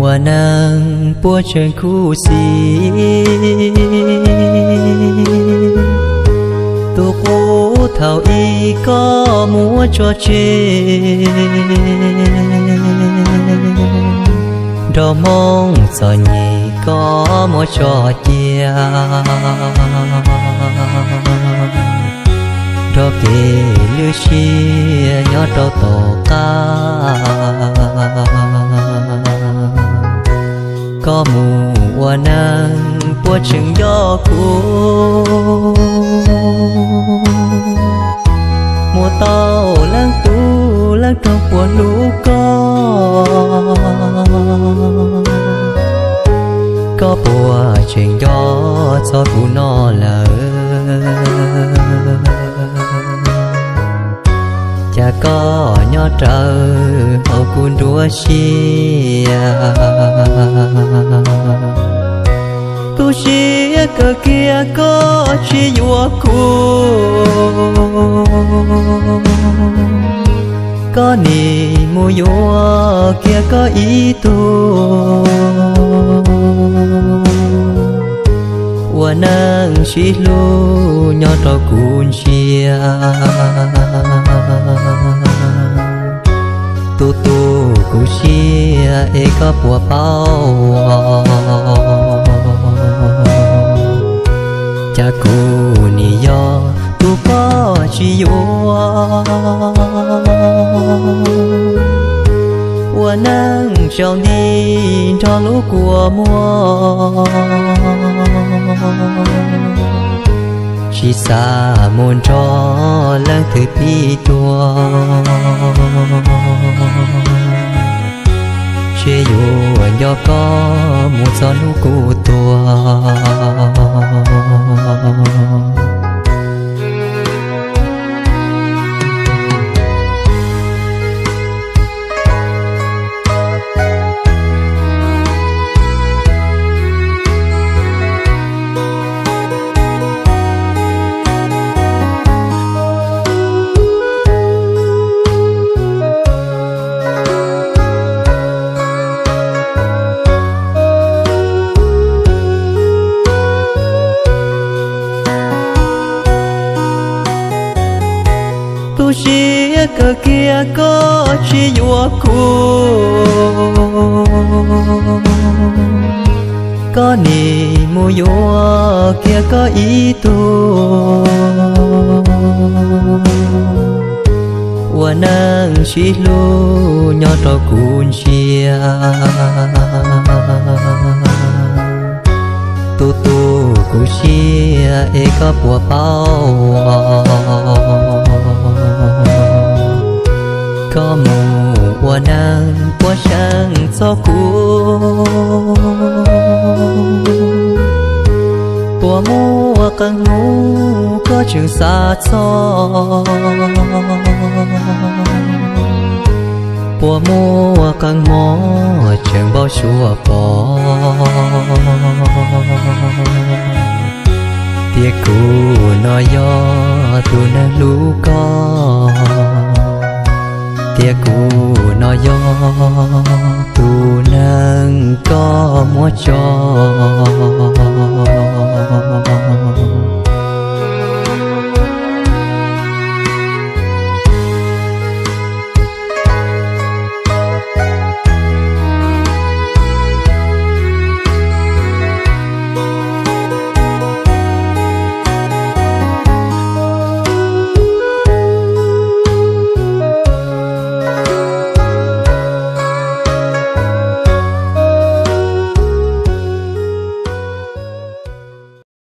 Ua neej puab tseem khuv xim, tus qub thaum ub koj muab tso tseg, nrog Hmoob txom nyem koj muab tso cia. Nrog kev lwj siab nyob rau tom qab, koj mus ua neej puab tseem nco kuv. Muaj tau leej tub leej rog puas hlub koj, koj puas tseem nco txog kuv no lawm? Cas koj nyob rawv hauv kuv nruab siab? Tu siab kawg kiag koj tsis yuav kuv, koj nim mus yuav kiag koj ib tug. Ua neej sib hlub nyob rau kuv ntsia, tus tu kuv siab es koj puas paub? Cas kuv nim yog tus koj tsis yuav. Ua neej tsaus nti nrog lub kua muag, tsis xav mus nrog leej twg pib tuag. Ntshe yuav nco koj mus txog hnub kuv tuag. Tu siab kawg kiag koj tsis yuav kuv, koj nim mus yuav kiag koj ib tug. Ua neej sib hlub nyob rau kuv ntsia, tus tu kuv siab es koj puas paub? Koj mus ua neej puab seev txog kuv, puas muaj qee hnub koj tseem xav txog? Puas muaj qee hmo tseem npau suav pom tias kuv no yog tus neeg hlub koj, tias kuv no yog tus neeg koj muab tso?